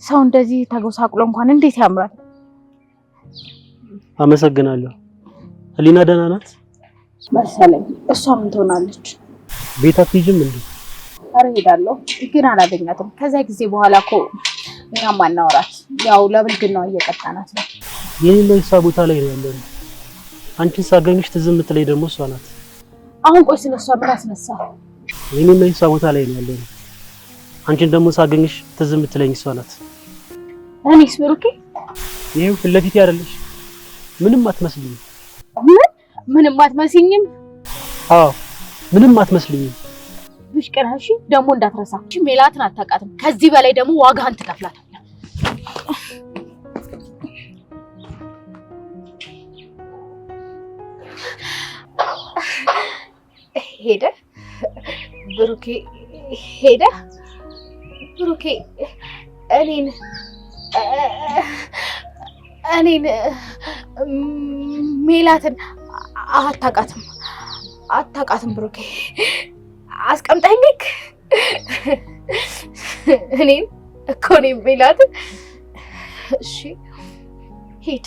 ሰው እንደዚህ ተጎሳቁሎ እንኳን እንዴት ያምራል። አመሰግናለሁ። ህሊና ደህና ናት መሰለኝ። እሷ ምን ትሆናለች? ቤት አትሄጂም እንዴ? ኧረ እሄዳለሁ፣ ግን አላገኛትም። ከዛ ጊዜ በኋላ እኮ እኛም አናወራት። ያው ለብልግናዋ እየቀጣናት ነው። የኔና የእሷ ቦታ ላይ ነው ያለነው። አንቺን ሳገኝሽ ትዝ የምትለኝ ደግሞ እሷ ናት። አሁን ቆይ ስለ እሷ ምን አስነሳ? የኔና የእሷ ቦታ ላይ ነው ያለነው። አንቺን ደግሞ ሳገኝሽ ትዝ የምትለኝ እሷ ናት። እኔስ ብሩኬ? ይሄው ፊት ለፊቴ አይደለሽ? ምንም አትመስልኝም። ምን ምንም አትመስይኝም? አዎ፣ ምንም አትመስልኝም። ብሽቅ ነህ። እሺ ደግሞ እንዳትረሳ። እሺ ሜላትን አታውቃትም። ከዚህ በላይ ደግሞ ዋጋህን ትከፍላታለህ። ሄደ ብሩኬ፣ ሄደ ብሩኬ። እኔን ሜላትን አታውቃትም፣ አታውቃትም ብሩኬ። አስቀምጠኝ እኔን እኮ እኔን ሜላትን። እሺ ሂድ።